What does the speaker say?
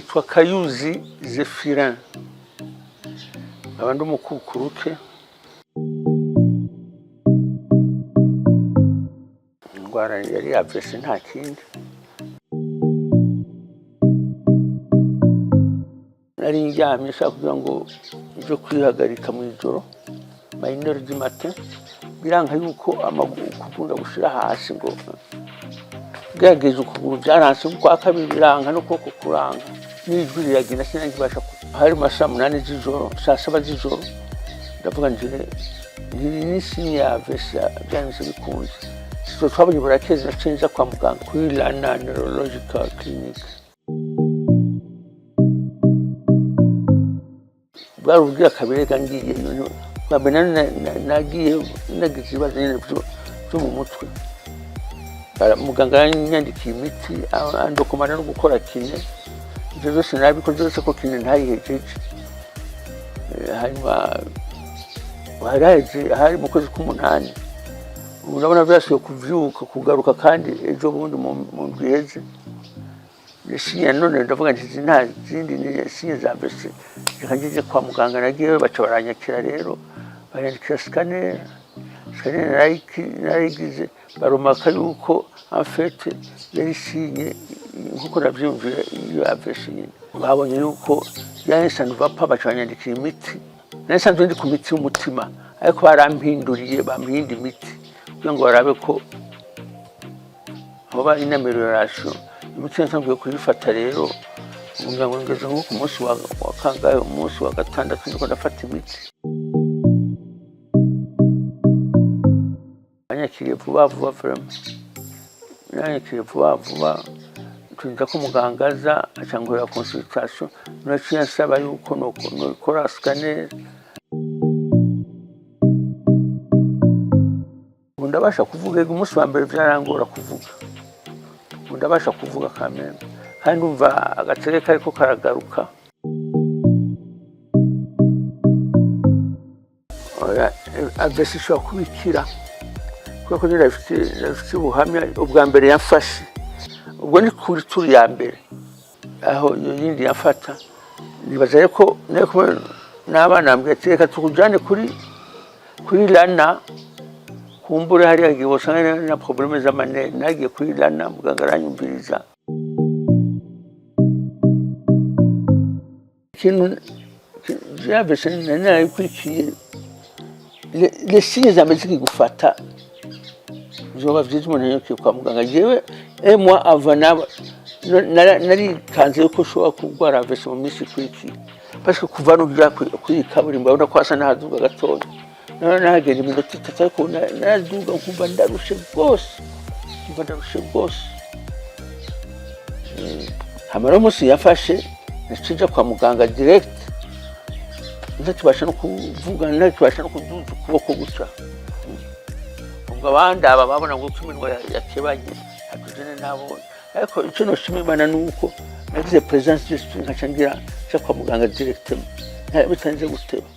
Nitwa Kayuzi Zephirin, nkaba ndi umukukuruke. Indwara yari AVC, nta kindi. Nari ndyamye nshaka kugira ngo nje kwihagarika mu ijoro, ma 1h du matin, biranka yuko amaguru kugunda gushira hasi, ngo gerageje ukuguru byaranse, kwa kabiri biranka, n'ukuboko kuranka, n'ijwi riragenda, sinangibasha. Hari mu ma 8:00 z'ijoro, 7:00 z'ijoro. Ndavuga nti ntiri ni signe ya AVC, byanze bikunze. Sitwe twabonye burakeze, naciye nja kwa muganga kuri Lana Neurological Clinic. Bwari ubwira kabiri reka ngiye. Bwa mbere nagiye nagize ibibazo nyene vyo mu mutwe. Muganga yanyandikiye imiti, andokomana no gukora kiné. Ivyo vyose narabikoze vyose, ko kiné ntayihejeje. Hanyuma hari haheze, hari mu kwezi k'umunani. Ubu ndabona vyasubiye kuvyuka, kugaruka kandi ejo bundi mu ndwi iheze. Signe none ndavuga nti izi nta zindi, ni signe za AVC, reka nje kwa muganga. Nagiyeyo, baca baranyakira rero, banyandikira scanner. Scanner narayigize, barumaka yuko en fait yari signe nkuko navyiyumviye iyo AVC nyene. Babonye yuko yari ça ne va pas, baca banyandikira imiti. Nari nsanzwe ndi ku miti y'umutima, ariko barampinduriye, bampa iyindi miti kugira ngo barabe ko hoba une amélioration. Imiti natanguye kuyifata rero, ubu ngira ngo ngeze nko ku munsi wa kangahe, umunsi wa gatandatu ndiko ndafata imiti. Banyakiriye vuba vuba, vraiment yanyakiriye vuba vuba. Turinda ko muganga aza, aca ankorera consultation. Naciye ansaba yuko nokora scanner. Ubu ndabasha kuvuga. Ego, umunsi wa mbere vyarangora kuvuga, ubu ndabasha kuvuga kameme, kandi ndumva agatere kariko karagaruka. Oya, AVC ishobora kubikira, kubera ko ndabifitiye ubuhamya. Ubwa mbere yamfashe, ubwo ni kuri tour ya mbere, aho iyo yindi yamfata, nibaza rero ko nari kumwe n'abana, bambwira ati: "Reka tukujane kuri Lana, kumbure hariya igihe usanga na problèmes z'ama nerfs." Nagiye kuri Lana, muganga aranyumviriza. Ikintu AVC nari narabikurikiye, les signes za mbere zikigufata, vyoba vyiza umuntu yanyarukiye kwa muganga. Jewe un mois avant narikanze yuko ushobora kurwara AVC mu minsi ikurikiye, parce que kuva nuja kuri kaburimbo urabona ko hasa n'ahaduga gatoya. None nahagenda iminota 3, ariko naraduga nkumva ndarushe rwose, nkumva ndarushe rwose. Hama rero umunsi yafashe, naciye nja kwa muganga direct, ntakibasha no kuvuga, ntakibasha no kuduza ukuboko gutya. Ubwo abandaba babona ngo uko iminwa yakebanye hatujene nabonye. Ariko icyo noshima Imana ni uko nagize présence d'esprit, nkaca ngira nja kwa muganga directement, bitarinze guteba.